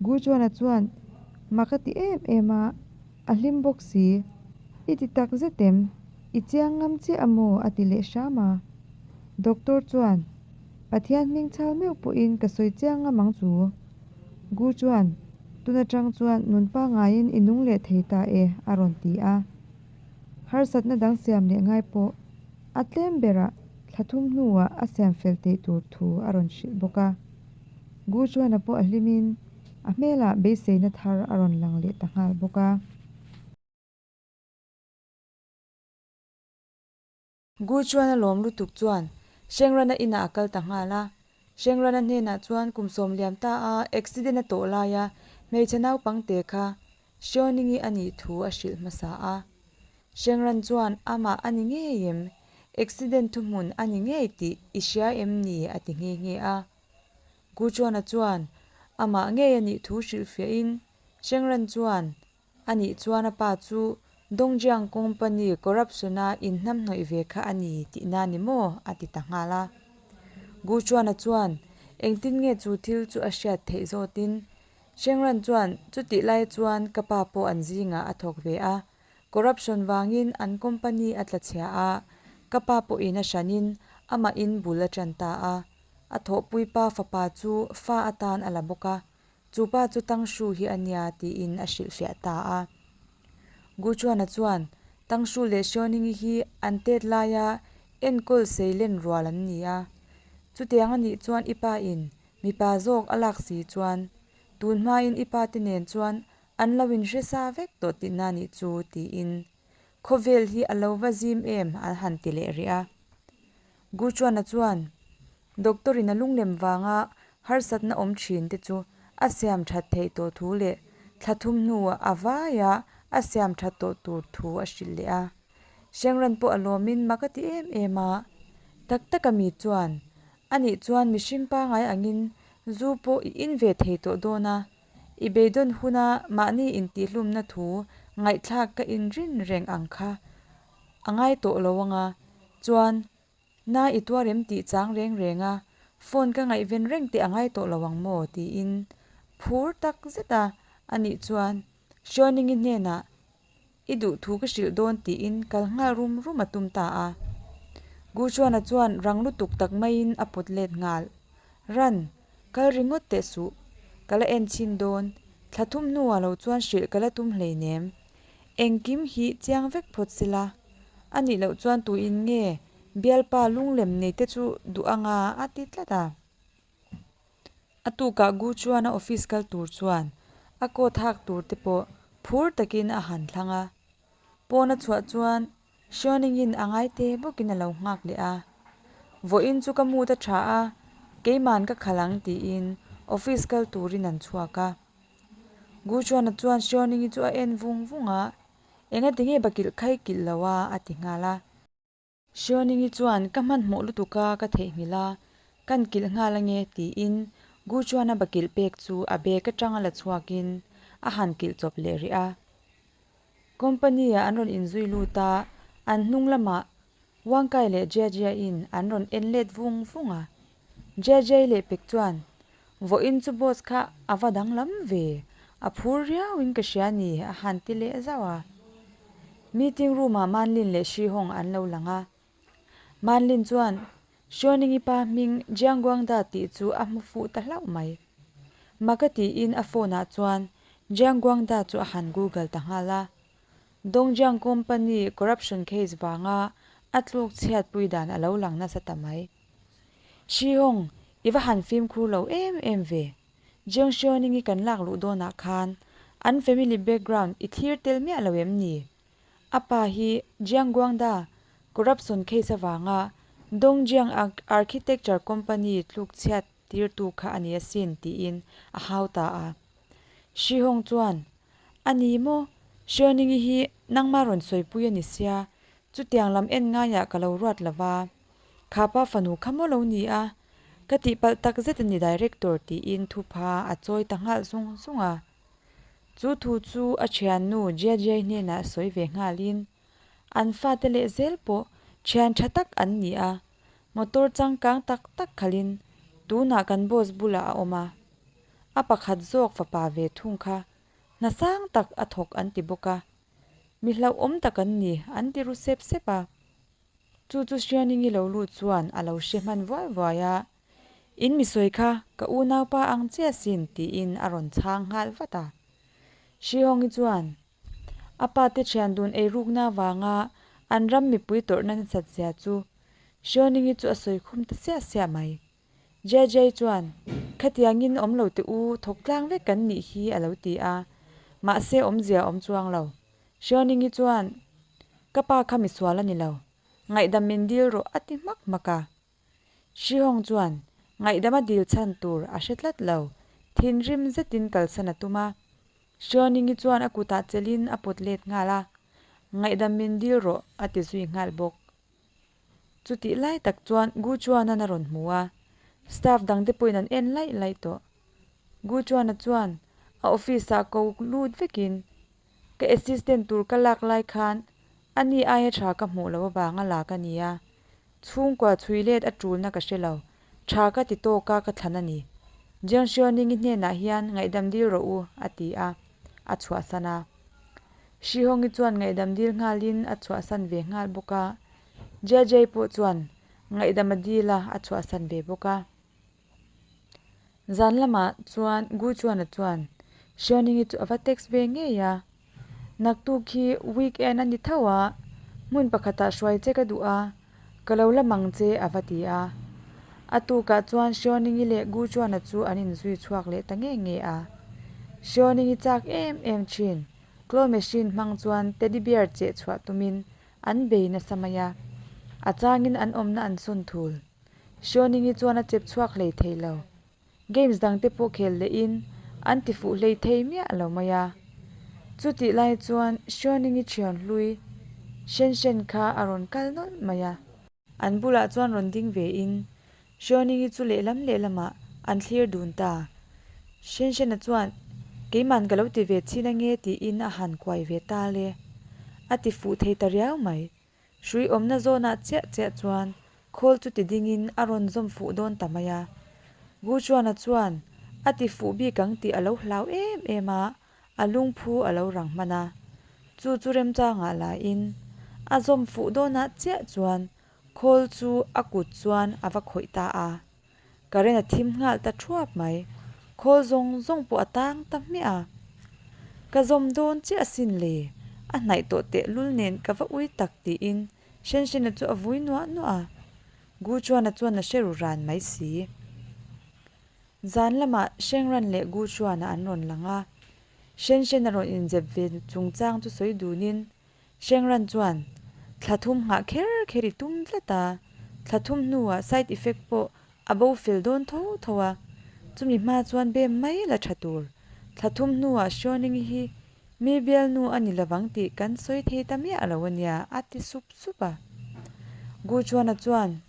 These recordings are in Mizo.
Gu Chuana chuan mak a ti em em a, a hlim bawk si. I ti tak zet em? I chiang ngam chiah a maw? a ti leh hram a. Doctor chuan, Pathian hming chhal meuh pawhin ka sawi chiang ngam ang chu. Gu chuan, Tun atang chuan nun pangaiin i nung leh thei ta e, a rawn ti a. Harsatna dang siam leh ngai pawh a tlem berah thla thum hnuah a siam fel theih tur thu a rawn hrilh bawk a. Gu chuan a pawh a hlimin a hmelah beiseina thar a rawn lang leh ta nghal bawk a. Gu chuan a lawm lutuk chuan Hrengrana inah a kal ta nghal a. Hrengrana hnenah chuan kum sawm liam ta a accident a tawh laia hmeichhe naupangte kha Hreoningi a nih thu a hrilh hmasa a. Hrengran chuan amah a ni ngei em? Accident thuhmun a ni ngei tih i hria em ni? a ti nghe nghe a. Gu Chuana chuan amah ngei a nih thu hrilhfiahin Hrengran chuan A nih chuan a pa chu Dongjiang Company corruption-a inhnamhnawih ve kha a ni tihna ni maw? a ti ta nghal a. Gu Chuana chuan engtin nge chu thil chu a hriat theih zawtin Shengran chuan chutih lai chuan ka pa pawh an zingah a thawk ve a, corruption vangin an company a tla chhia a, ka pa pawhin a hranin amahin bul a tan ta a, a thawhpui pa fapa chu fa atan a la bawk a, Chu pa chu Tangshu hi a nia tiin a hrilhfiah ta a. Gu Chuana chuan Tangshu leh Xiaoningi hi an tet laia enkawl seilen rual an ni a. Chutiang a nih chuan i pa in mipa zawk a lak si chuan tun hmain i pa te nen chuan an lo inhre sa vek tawh tihna nih chu tiin khawvel hi a lo va zim em an han ti leh rih a. Gu Chuana chuan Doctor in a lunglem vanga harsatna awm thin te chu a siam that theih tawh thu leh thla thum hnuah a vaia a siam that tawh tur thu a hrilh leh a. Hrengran pawh a lawmin mak a ti em em a. Tak taka mi chuan, Anih chuan mihring pangai angin zu pawh i in ve thei tawh dawn a, i beidawn huna mahni intihhlumna thu ngaihthlak ka inrin reng ang kha a ngai tawh lo anga, chuan Na i tuar em tih chang reng reng a, phone ka ngaihven reng teh a ngai tawh lo ang maw? tiin phur tak zet a, anih chuan Hruaningi hnenah i duh thu ka hrilh dawn tiin kal nghal rum rum a tum ta a. Guchuana chuan rang lutuk tak maiin a pawt let nghal. Ran, kal ringawt teh suh, ka la en chhin dawn, thla thum hnuah lo chuan hrilh ka la tum hleinem. Engkim hi chiang vek phawt sela. A nih loh chuan tuin nge bialpa lunglem nei te chu duh anga a ti tlat a. A tukah Gu chuan a office kal tur chuan a coat hak tur te pawh phur takin a han thlang a. Pawn a chhuah chuan Hruaningin a ngai te bawkin a lo nghak leh a. Vawiin chu ka mood a tha a, keiman ka khalh ang tiin office kal turin an chhuak a. Gu chuan a chuan Hruaningi chu a en vung vung a, Enga ti nge bakilh khai kilh lo a? a ti nghal a. Hruaningi chuan ka hmanhmawh lutuk a ka theihnghilh a, kan kilh nghal ange tiin Gu chuan a bakilh pek chu a bag atanga la chhuakin a han kilh chawp leh rih a. Company ah an rawn inzui lut a, an hnung lamah Wangkai leh Jiajia in an rawn en let vung vung a. Jiajia leh pek chuan Vawiin chu boss kha a va danglam ve, a phur riauin ka hria ni a han ti leh zauh a. Meeting room ah Manlin leh Shihong an lo lang a. Manlin chuan Hruaningi pa hming Jiangguangda tih chu a hmu fuh ta hlauh mai. Maka tiin a phone ah chuan Jiangguangda chu a han google ta nghal a. Dongjiang company corruption case vanga a tluk chhiatpui dan a lo lang nasa ta mai. Shihong, i va han fimkhur lo em em ve. Jiang Xiaoning i kan lak luh dawnah khan an family background i thlir tel miah lo em ni? A pa hi Jiang Guangda corruption case avanga Dongjiang Architecture Company tluk chhiat tirtu kha a ni asin tiin a hau ta a. Shihong chuan, A ni maw? Xiaoning-i hi nangmah rawn sawipui a ni sia, chutiang lam en ngaiah ka lo ruat lo va. Kha pa fanu kha maw lo ni a? Ka tihpalh tak zet a ni Director tiin thupha a chawi ta nghal zung zung a. Chu thu chu a thiannu Jiajiai hnenah sawi ve nghalin an fate leh zel pawh thian tha tak an ni a, motor changkang tak tak khalhin tunah kan boss bulah a awm a. A pakhat zawk fapa ve thung kha hna sang tak a thawk an ti bawk a, mi hlauhawm tak an ni an ti ru sep sep a. Chu chu Hrianingi lo lut chuan a lo hre hman vuai vuai a, In mi sawi kha ka unaupa ang chiah sin tiin a rawn chhang nghal vat a. Hrihawng-i chuan a pa te thian dun eirukna avanga an ram mipui tawrhna nasat zia chu Hrianingi chu a sawi khum ta siah siah mai. JJ chuan, Khatiangin awm lo teh u, thawk tlang vek kan nih hi a lo ti a, mahse awmzia a awm chuang lo. Hrianingi chuan, Ka pa kha misual a ni lo, ngaihdam min dil rawh a ti hmak hmak a. Hrihawng chuan ngaihdam a dil chhan tur a hre tlat lo, thinrim zetin kalsan a tum a. Hrianingi chuan a kutah chelhin a pawt let nghal a, Ngaihdam min dil rawh a ti zui nghal bawk. Chutih lai tak chuan Gu Chuanan a rawn hmu a, staff dangte pawhin an en laih laih tawh. Gu Chuana chuan a office-ah ko lut vekin, Ka assistant tur ka lak lai khan ani aia tha ka hmuh loh avanga la ka ni a, chhungkua chhui let a tulna ka hre lo, tha ka ti tawk a ka thlan a ni. Jiang Xiaoning-i hnenah hian ngaihdam dil rawh u, a ti a, a chhuahsan a. Hrihawng-i chuan ngaihdam dil nghalin a chhuahsan ve nghal bawk a, Jia-Jai pawh chuan ngaihdam a dil a, a chhuahsan ve bawk a. Zan lamah chuan Gu Chuana chuan Xiaoning-i chu a va text ve ngei a, Naktuk hi weekend a ni tho a, hmun pakhatah hruai che ka duh a, ka lo la mang che a va ti a. A tukah chuan Xiaoning-i leh Gu Chuana chu an inzui chhuak leh ta nge nge a. Xiaoning-i chak em em thin, claw machine hmang chuan teddy bear cheh chhuah tumin an bei nasa mai a, a changin an awmna an sawn thul. Xiaoning-i chuan a chep chhuak hlei thei lo. Games dangte pawh khel lehin an ti fuh hlei thei miah lo mai a. Chutih lai chuan Xiaoning-i thian hlui Shen Shen kha a rawn kal nawlh mai a. An bulah chuan rawn ding vein Xiaoning-i chu lehlam lehlamah an thlir dun ta. Shen Shen-a chuan, Keiman ka lo ti ve chin ange tiin a han kuai ve ta le. A ti fuh thei ta riau mai. Hrui awmna zawnah chiah chiah chuan khawl chu ti dingin a rawn zawm fuh dawn ta mai a. Gu Chuana chuan a ti fuh bik ang tih a lo hlau em em a, a lungphu a lo rang hman a. Chu chu remchangah lain a zawm fuh dawnah chiah chuan khawl chu a kut chuan a va khawih ta a. Current a thim nghal ta thuap mai. Khawl zawng zawng pawh a tang ta hmiah a. Ka zawm dawn chiah asin le, a hnaih tawh tehlul nen ka va ui tak tiin Shenshena chu a vui nuah nuah a. Gu Chuana chuan a hre ru ran mai si. Zan lamah Shengran leh Gu Chuana an rawn lang a. Shenshena rawn inzep ve chungchang chu sawi dunin Shengran chuan, Thla thum nghah kher kher i tum tlat a, thla thum hnuah side effect pawh a bo fel dawn tho tho a, chumi hma chuan bem mai la tha tur. Thla thum hnuah Hruaningi hi mi bialnu a ni lovang tih kan sawi thei ta miah lo a nia, a ti sup sup a. Gu Chuana chuan,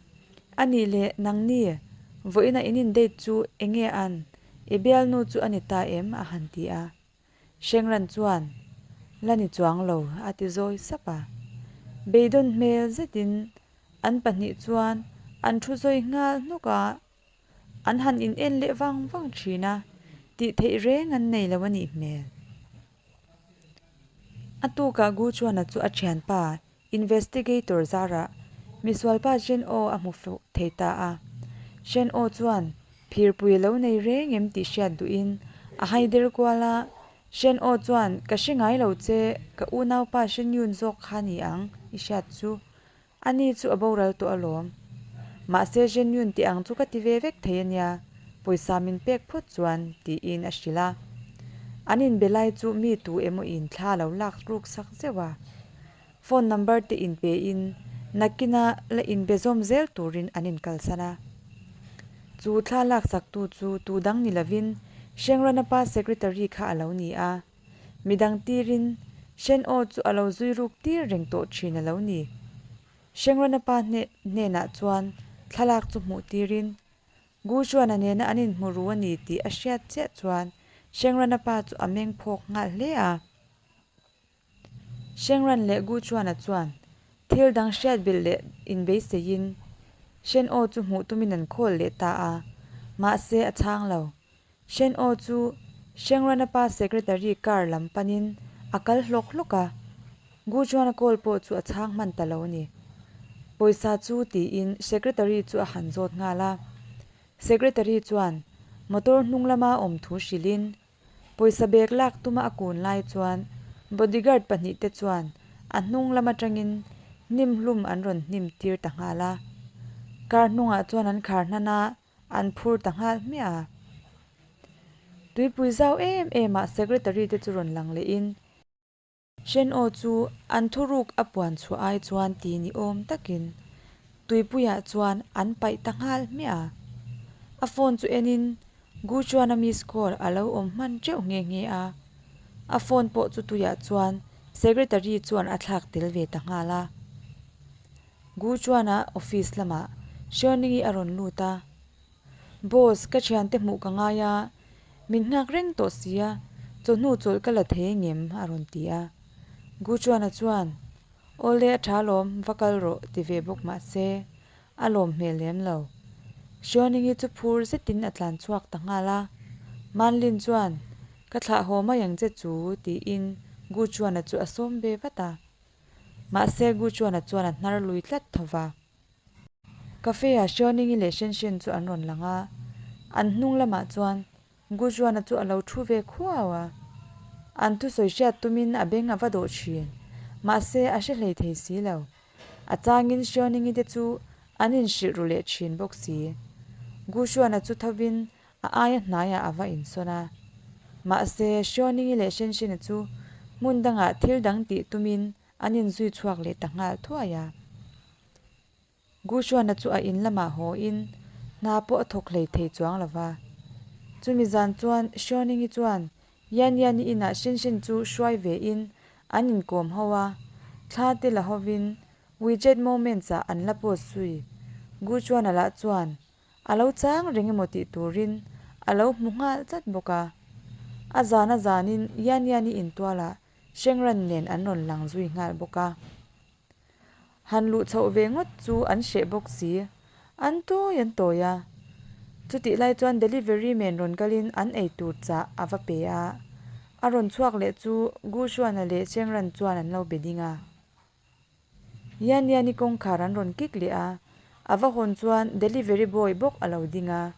A nih leh nangni, vawiina in in date chu enge an, i bialnu chu a ni ta em? a han ti a. Hrengran chuan, La ni chuang lo, a ti zawi sap a. Beidawn hmel zetin an pahnih chuan an thu zawi nghal hnawk a, an han in en leh vang vang thin a, tih theih reng an nei lo a nih hmel. A tukah Gu Chuana chu a thianpa Investigator zarah misualpa Shen Aw a hmu fuh thei ta a. Shen Aw chuan phirpui a lo nei reng em tih hriat duhin a hai der kual a. Shen Aw chuan, Ka hre ngai lo che, ka unaupa Shen Yun zawk kha ni ang i hriat chu. Ani chu a boral tawh alawm. Mahse Shen Yun tih ang chu ka ti ve vek thei a nia, pawisa min pek phawt chuan, tiin a hrilh a. An inbe lai chu mi tu emaw in thla lo lak ruk sak zeuh a. Phone number te inpe in nakina la inbe zawm zel turin an inkalsan a. Chu thla laksak tu chu tu dang ni lovin Hrengrana pa secretary kha a lo ni a. Midang tirin Shen Aw chu a lo zui ruk tir reng tawh thin a lo ni. Hrengrana pa hnenah chuan thlalak chu hmuh tirin Gu Chuana nena an inhmu ru a ni tih a hriat chiah chuan Hrengrana pa chu a meng phawk nghal hle a. Shengran leh Gu Chuana chuan thil dang hriat belh leh inbeiseiin Shen Aw chu hmuh tumin an khawl leh ta a, mahse a chhang lo. Shen aw chu Shengrana pa secretary car lam panin a kal hlawk hlawk a, Gu Chuana call pawh chu a chhang hman ta lo a ni. Pawisa chu tiin secretary chu a han zawt nghal a. Secretary chuan motor hnung lama awm thu hrilhin Pawisa bag lak tuma a kun lai chuan bodyguard pahnihte chuan a hnung lam atangin hnim hlum an rawn hnim tir ta nghal a. Car hnungah chuan an khar hnan a, an phur ta nghal hmiah a. Tuipui zau em em ah secretary te chu rawn lang lehin Shen aw chu an thuruk a puan chhuah ai chuan ti ni awm takin tuipuiah chuan an paih ta nghal hmiah a. A phone chu enin Gu chuan a miss call a lo awm hman teuh nghe nghe a. A phone pawh chu tuiah chuan secretary chuan a thlak tel ve ta nghal a. Gu chuan a office lamah Xiaoning-i a rawn lut a. Boss, ka thiante hmuh ka ngai a, min nghak reng tawh si a, chawhnu chawlh ka la thei ngem a rawn ti a. Gu Chuana chuan, Awle a tha lawm, va kal rawh ti ve bawk mah se, a lawm hmel lem lo. Xiaoning-i chu phur zetin a tlan chhuak ta nghal a. Manlin chuan, Ka thlah haw mai ang che chu tiin Gu Chuana chu a sawm ve vat a. Mahse Gu Chuana chuan a hnar lui tlat tho va. Cafe-ah Xiaoning-i leh Shenshen chu an rawn lang a, an hnung lamah chuan Gu Juan-a chu a lo thu ve khuau a. An thusawi hriat tumin a beng a va dawh thin, mahse a hre hlei thei si lo. A changin Xiaoning-i te chu an inhrilh ru leh thin bawk si. Gu Juan-a chu thovin a aia hnaiah a va insawn a. Mahse Xiaoning-i leh Shenshen-a chu hmun dangah thil dang tih tumin an inzui chhuak leh ta nghal thuai a. Gushuana chu a in lamah haw in hna pawh a thawk hlei thei chuang lo va. Chumi zan chuan Xiaoning-i chuan Yan Yan-i inah Shin Shin chu hruai ve in an inkawm ho a, thla te la hovin WeChat Moments-ah an la post zui. Gushuana lah chuan a lo chang reng emaw tih turin a lo hmu nghal tlat bawk a. A zan a zanin Yan Yan-i intualah Hrengran nen an rawn lang zui nghal bawk a. Han luh chhoh ve ngawt chu an hreh bawk si. An tawi an tawi a. Chutih lai chuan delivery man rawn kalin an ei tur chah a va pe a. A rawn chhuak leh chu Gu Xuana leh Chengran chuan an lo be ding a. Yan Yan-i kawngkhar an rawn kik leh a, a va hawn chuan delivery boy bawk a lo ding a.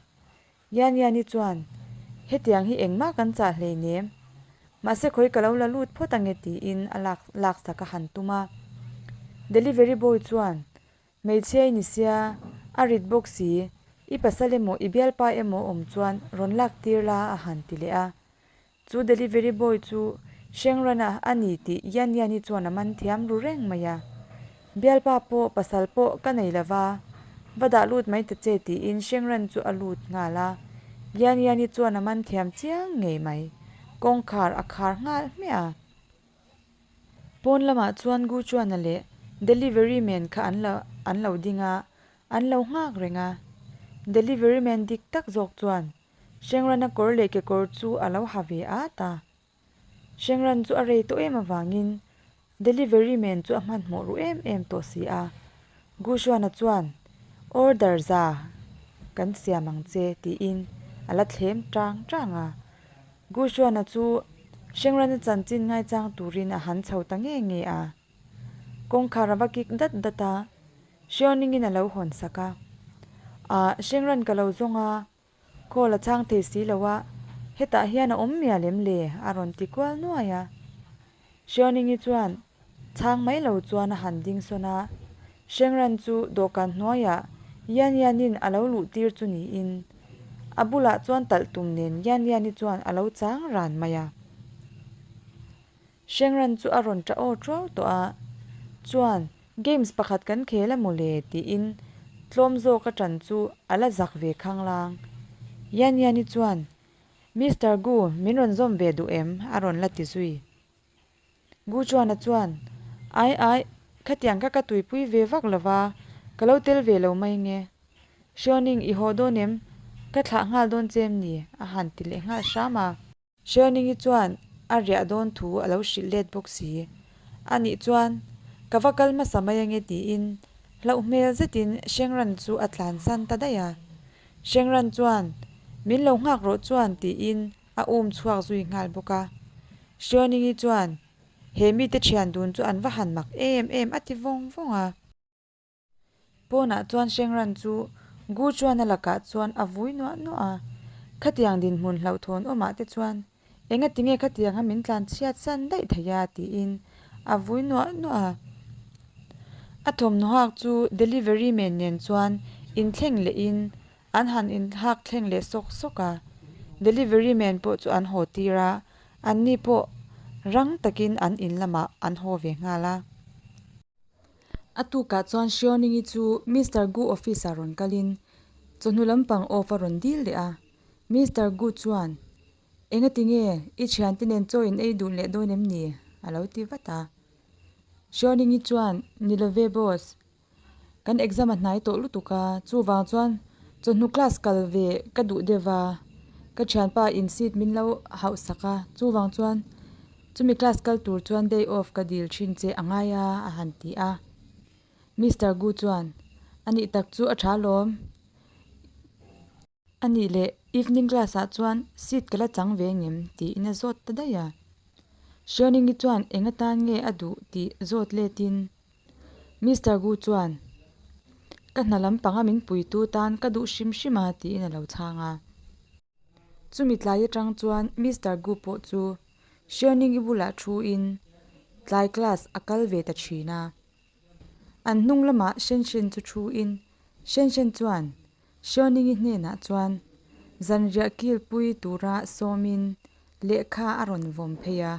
Yan Yan-i chuan, Hetiang hi engmah kan chah hleinem. Mahse khawi ka lo la lut phawt ange tiin a lak laksak a han tum a. Delivery boy chuan, Hmeichhia i ni sia, a rit bawk si, i pasal emaw i bialpa emaw awm chuan rawn lak tir la a han ti leh a. Chu delivery boy chu Shengrana a ni tih Yan Yan-i chuan a man thiam ru reng mai a. Bialpa pawh pasal pawh ka nei lova, va dah lut mai ta che tiin Shengran chu a lut nghal a. Yan Yan-i chuan a man thiam chiang ngei mai. Kawngkhar a khar nghal hmiah a. Pawn lamah chuan Gu Chuana leh delivery man kha an lo an lo ding a, an lo nghak reng a. Delivery man dik tak zawk chuan Hrengran-a kawr leh kekawr chu a lo ha ve at a. Hrengran chu a rei tawh em avangin delivery man chu a hmanhmawh ru em em tawh si a. Gushuana chuan, Order za kan siam ang che tiin a la thlem tang tang a. Gushuana chu Hrengran-a chanchin ngaichang turin a han chho ta nge nge a. Kawngkhar a va kik dat dat a, Hriawningin a lo hawn sak a. Ah, Hrengran ka lo zawng a, Call a chhang thei si lo a, hetah hian a awm mial em le? a rawn ti kual nuai a. Hriawninghi chuan chhang mai lo chuan a han ding sawn a, Hrengran chu dawhkan hnuaiah Yan Yanin a lo luh tir chu niin a bulah chuan talh tum nen Yan Yani chuan a lo chang ran mai a. Hrengran chu a rawn ṭah aw ṭuau tawh a, chuan games pakhat kan khel a mawle tiin tlawm zawk a ṭan chu a la zak ve khanglang. Yan Yani chuan, Mister Gu, min rawn zawm ve duh em? a rawn la ti zui. Gu chuan a chuan, Ai ai, khatiang kha ka tuipui ve vak lo va, ka lo tel ve lo mai nge. Hriawning i haw dawn em? Ka thlah nghal dawn che em ni? a han ti leh nghal hram a. Hrianingi chuan a riah dawn thu a lo hrilh let bawk si. Anih chuan, Ka va kal hmasa mai ange tiin hlauh hmel zetin Hrengran chu a tlansan ta daih a. Hrengran chuan. Min lo nghak rawh chuan tiin a um chhuak zui nghal bawk a. Hrianingi chuan he mite thian dun chu an va han mak em em a ti vawng vawng a. Pawnah chuan Hrengran chu Gu chuan a lakah chuan a vui nuah nuah a. Khatiang dinhmun hlauhthawn awmah te chuan Engati nge khatiang a min tlan chhiat san daih thei a tiin a vui nuah nuah a. A thawmhnaw hak chu delivery man nen chuan inthleng lehin an han inhak thleng leh sawk sawk a. Delivery man pawh chu an haw tir a, anni pawh rang takin an in lamah an haw ve nghal a. A tukah chuan Hriawningi chu Mister Gu office ah rawn kalin chawhnu lampang off a rawn dil leh a. Mister Gu chuan, Engati nge i thiante nen chaw in ei duh leh dawn em ni? a lo ti vat a. Hriawningi chuan, Ni lo ve boss, kan exam a hnai tawh lutuk a, chuvang chuan chawhnu class kal ve ka duh deuh va, ka thianpa in seat min lo hauh sak a, chuvang chuan chumi class kal tur chuan day off ka dil thin che a ngai a, a han ti a. Mister Gu chuan, Anih tak chu a tha lawm. A nih leh evening class ah chuan seat ka la chang ve ngem tiin a zawt ta daih a. Hrianingi chuan eng atan nge a duh tih zawt letin Mister Gu chuan ka hna lampanga min puitu tan ka duh hrim hrim a tiin a lo chhang a. Chumi tlai atang chuan Mister Gu pawh chu Hrianingi bulah thuin tlai class a kal ve ta thin a. An hnung lamah Shenshen chu thuin Shenshen chuan Hrianingi hnenah chuan zanriah kilpui tura sawmin lehkha a rawn vawm phei a.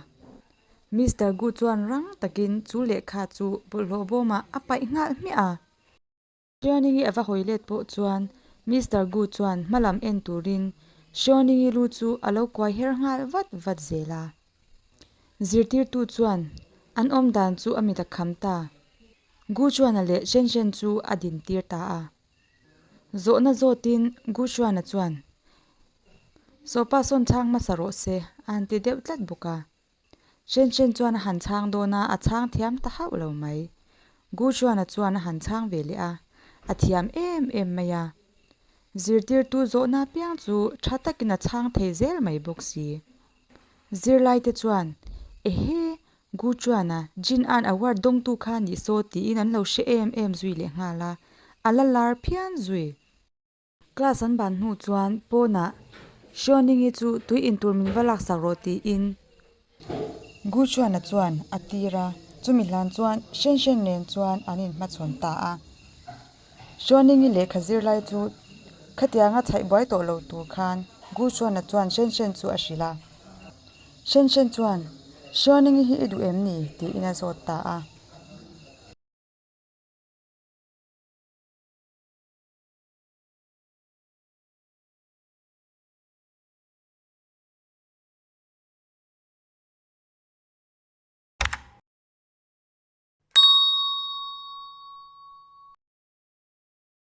Mister Gu chuan rang takin chu lehkha chu bawlhhlawh bawmah a paih nghal hmiah a. Hrianingi a va hawi let pawh chuan Mister Gu chuan hmalam en turin Hrianingi lu chu a lo kuai her nghal vat vat zel a. Zirtirtu chuan an awm dan chu a mit a kham ta. Gu chuan a leh Shen Shen chu a dintir ta a. Zawhna zawtin Gushuana chuan, Sawpa sawn chhang hmasa rawh se, a han ti deuh tlat bawk a. Shen Shen chuan a han chhang dawn a, a chhang thiam ta hauh lo mai. Gushuana chuan a han chhang ve leh a, a thiam em em mai a. Zirtirtu zawhna apiang chu tha takin a chhang thei zel mai bawk si. Zirlaite chuan, Ehe, Gu chuan a Jin An award dawngtu kha nih saw tiin an lo hre em em zui leh nghal a, a la lar phian zui. Class an ban hnu chuan pawnah Hrianingi chu tui intur min va laksak rawh tiin Gu Chuana chuan a tir a, chumi hlan chuan Shen Shen nen chuan an inhmachhawn ta a. Hrianingi lehkha zirlai chu khatianga chhaih buai tawh lo tur khan Gu Chuana chuan Shen Shen chu a hrilh a. Shen Shen chuan, Hrianingi hi i duh em ni? tiin a zawt ta a.